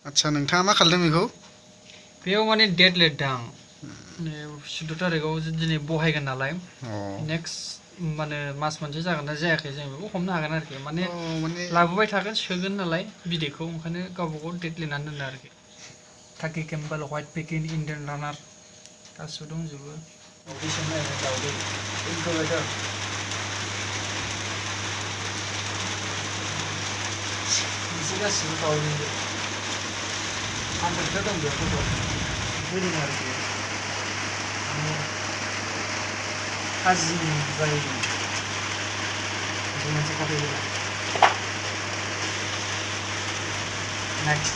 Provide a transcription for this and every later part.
आच्छा नोंथाङा मा खालामदों बेखौ? बेयाव माने डेट लिरदां 14 तारिखआव दिनै बहायगोन नालाय नेक्स्ट माने मास मोनसे जागोन ना जायाखै जों बेखौ हमनो हागोन आरोखि माने लाबोबाय थागोन सोगोन नालाय बिदैखौ ओंखायनो गावबा गाव डेट लिरनानै दोनो आरोखि टाकि केम्पेल व्हाइट पेकिं इन्डियान रानार गासिबो दंजोबो दाउदै इनकुबेटर बिसोर गासिबो दाउदै 100टा दं बेयाव होदों आरोखि खाजि जायो बिदि मोनसे खाथायदों नेक्स्ट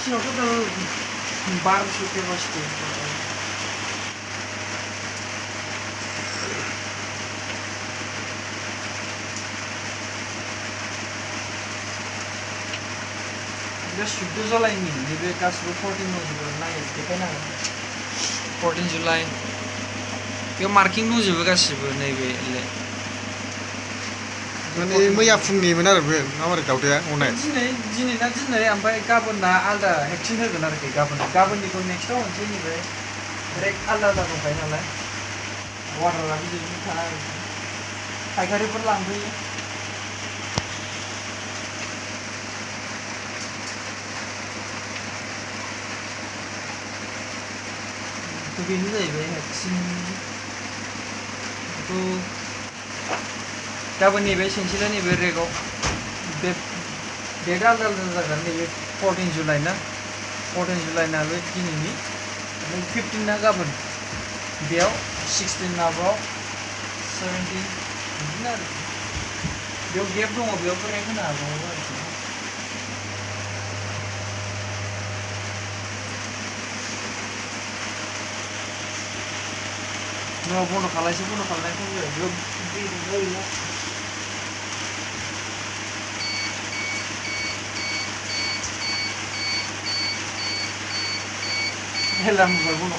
सिङावथ' बार'सो केपासिटि शुद्ध जुलाइनि नैबे गासिबो 14 दंजोबो नायो देखायनांगोन 14 जुलाइ बेयाव मार्किं दंजोबो गासिबो नैबे माने मैया फुंनिमोन आरो बे माबोरै दाउदैया अनाय दिनै ना दिनै ओमफ्राय गाबोनना आलदा भेक्सिन होगोन आरोखि गाबोननिखौ नेक्स्टआव होनसै नैबे डाइरेक्ट आलदा दंखायो नालाय वार्डारा बिदिनो थाना फायखारिफोर लांफैयो बेनो जाहैबाय भेक्सिन बेखौ गाबोन नैबे सेन्सिला नैबे रेगाव बे डेट आलदा आलदा जागोन नैबे 14 जुलाइ ना 14 जुलाइना बे दिनैनि 15 ना गाबोन बेयाव 16 माबायाव 17 बिदिनो आरो बेयाव गेप दङ बेयावबो रेक होनो हागौ आरोखि No, bueno, ojalá ese bueno, ojalá ese bueno. Yo digo, no. Es la mujer, bueno,